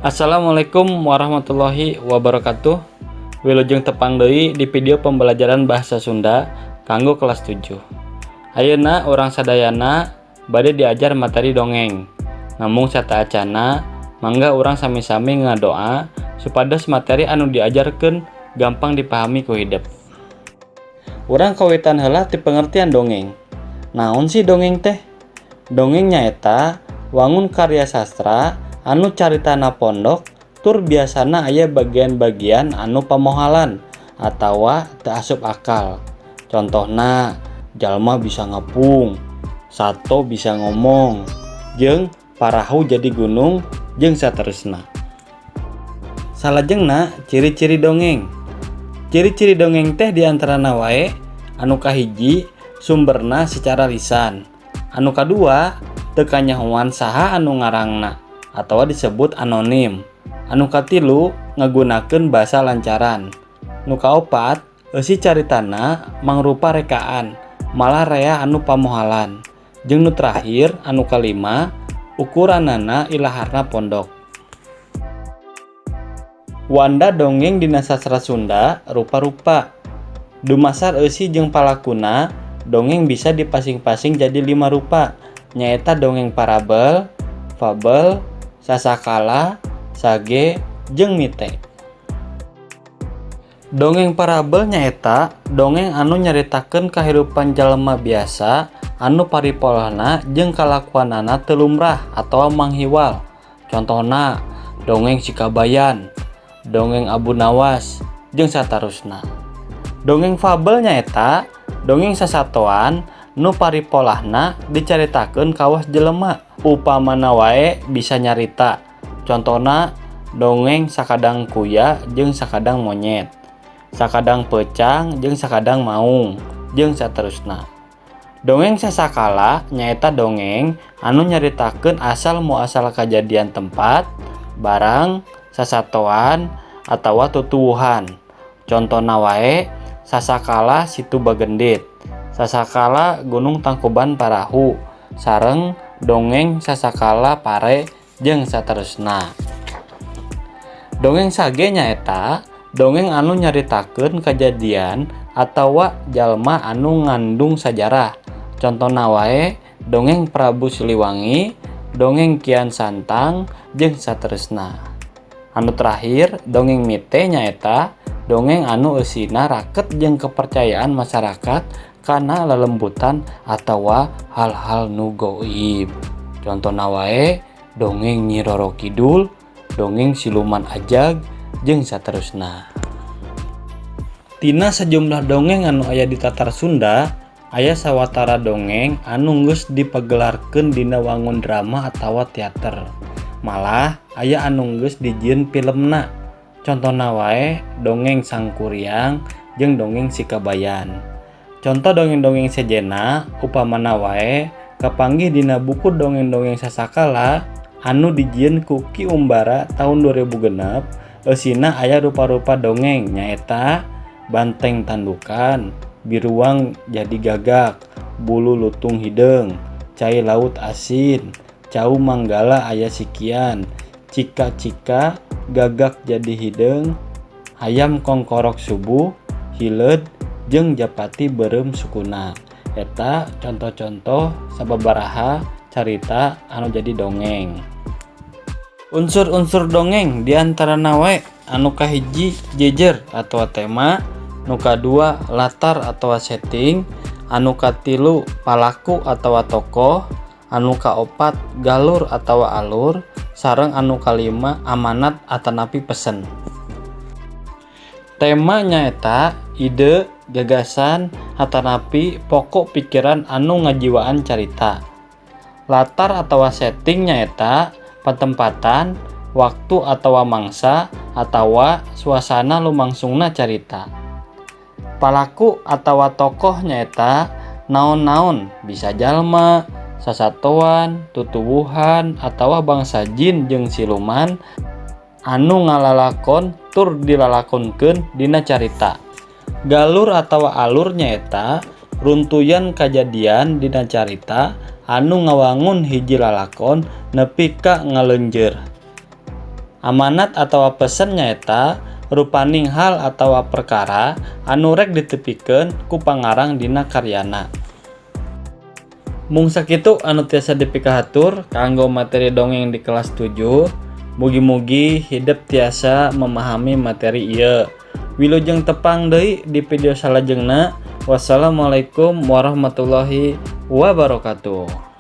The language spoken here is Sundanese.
Assalamualaikum warahmatullahi wabarakatuh. Wilujeng tepang deui di video pembelajaran bahasa Sunda kanggo kelas 7. Ayeuna urang sadayana bade diajar materi dongeng. Namung sateuacanna, mangga urang sami-sami ngadoa supados materi anu diajarkeun gampang dipahami ku hidep. Urang kawitan heula ti pengertian dongeng. Naon sih dongeng teh? Dongeng nyaeta wangun karya sastra anu caritana pondok tur biasana aya bagian-bagian anu pamohalan atawa teu asup akal. Contohna, jalma bisa ngapung, sato bisa ngomong, jeung parahu jadi gunung, jeung saterusna. Salajengna, ciri-ciri dongeng. Ciri-ciri dongeng teh diantarana wae anu kahiji, sumberna secara lisan. Anu kadua, teu kanyahoan saha anu ngarangna atawa disebut anonim. Anu katilu, ngagunakeun basa lancaran. Nu kaopat, eusi caritana mangrupa rekaan, malah rea anu pamohalan. Jeung nu terakhir, anu kalima, ukuranana ilaharna pondok. Wanda dongeng dina sastra Sunda rupa-rupa. Dumasar eusi jeung palakuna, dongeng bisa dipasing-pasing jadi lima rupa, nyaeta dongeng parabel, fabel, sasakala, sage, jeung mite. Dongeng parabel nyaeta dongeng anu nyaritakeun kahirupan jalma biasa anu paripolahna jeung kalakuanana teu lumrah atawa manghiwal. Contohna, dongeng Si Kabayan, dongeng Abu Nawas, jeung satarusna. Dongeng fabel nyaeta dongeng sasatoan nu paripolahna dicaritakeun kawas jelema, upamana wae bisa nyarita. Contona, dongeng Sakadang Kuya jeung Sakadang Monyet, Sakadang Peucang jeung Sakadang Maung, jeung saterusna. Dongeng sasakala nyaeta dongeng anu nyaritakeun asal muasal kajadian tempat, barang, sasatoan, atawa tutuwuhan. Contona wae Sasakala Situ Bagendit, Sasakala Gunung Tangkuban Parahu, sareng dongeng Sasakala Pare, jeung saterusna. Dongeng sage nyaeta dongeng anu nyaritakeun kajadian atawa jalma anu ngandung sajarah. Contona wae dongeng Prabu Siliwangi, dongeng Kian Santang, jeung saterusna. Anu terakhir, dongeng mite nyaeta dongeng anu eusina raket jeung kepercayaan masyarakat kana lelembutan atawa hal-hal nu goib. Contona wae dongeng Nyi Roro Kidul, dongeng Siluman Ajag, jeung saterusna. Tina sajumlah dongeng anu aya di Tatar Sunda, aya sawatara dongeng anu geus dipagelarkeun dina wangun drama atawa teater. Malah aya anu geus dijieun filemna. Contona wae dongeng Sangkuriang jeung dongeng Si Kabayan. Conto dongeng-dongeng sejenna upamana wae kapanggih dina buku Dongeng-dongeng Sasakala anu dijieun ku Ki Umbara taun 2006, eusina aya rupa-rupa dongeng, nyaeta Banteng Tandukan, Biruang Jadi Gagak, Bulu Lutung Hideung, Cai Laut Asin, Cau Manggala Aya Sikian, Cika-cika, Gagak Jadi Hideung, Hayam Kongkorok Subuh, Hileud, jeung Japati Beureum Sukuna. Eta contoh-contoh sababaraha carita anu jadi dongeng. Unsur-unsur dongeng diantarana wae anu kahiji, jejer atawa tema, nu kadua, latar atawa setting, anu katilu, palaku atawa tokoh, anu kaopat, galur atawa alur, sareng anu kalima, amanat atanapi pesen. Tema nyaeta ide, gagasan, atanapi pokok pikiran anu ngajiwaan carita. Latar atawa setting nyaeta patempatan, waktu atawa mangsa, atawa suasana lumangsungna carita. Palaku atawa tokoh nyaeta naon-naon, bisa jalma, sasatoan, tutuwuhan, atawa bangsa jin jeung siluman anu ngalalakon tur dilalakonkeun dina carita. Galur atawa alur nyaeta runtuyan kajadian dina carita anu ngawangun hiji lalakon nepi ka ngaleunjeur. Amanat atawa pesen nyaeta rupaning hal atawa perkara anu rek ditepikeun ku pangarang dina karyana. Mung sakitu anu tiasa dipikahatur kanggo materi dongeng di kelas 7. Mugi-mugi hidep tiasa memahami materi ieu. Wilujeng tepang deui di video salajengna. Wassalamualaikum warahmatullahi wabarakatuh.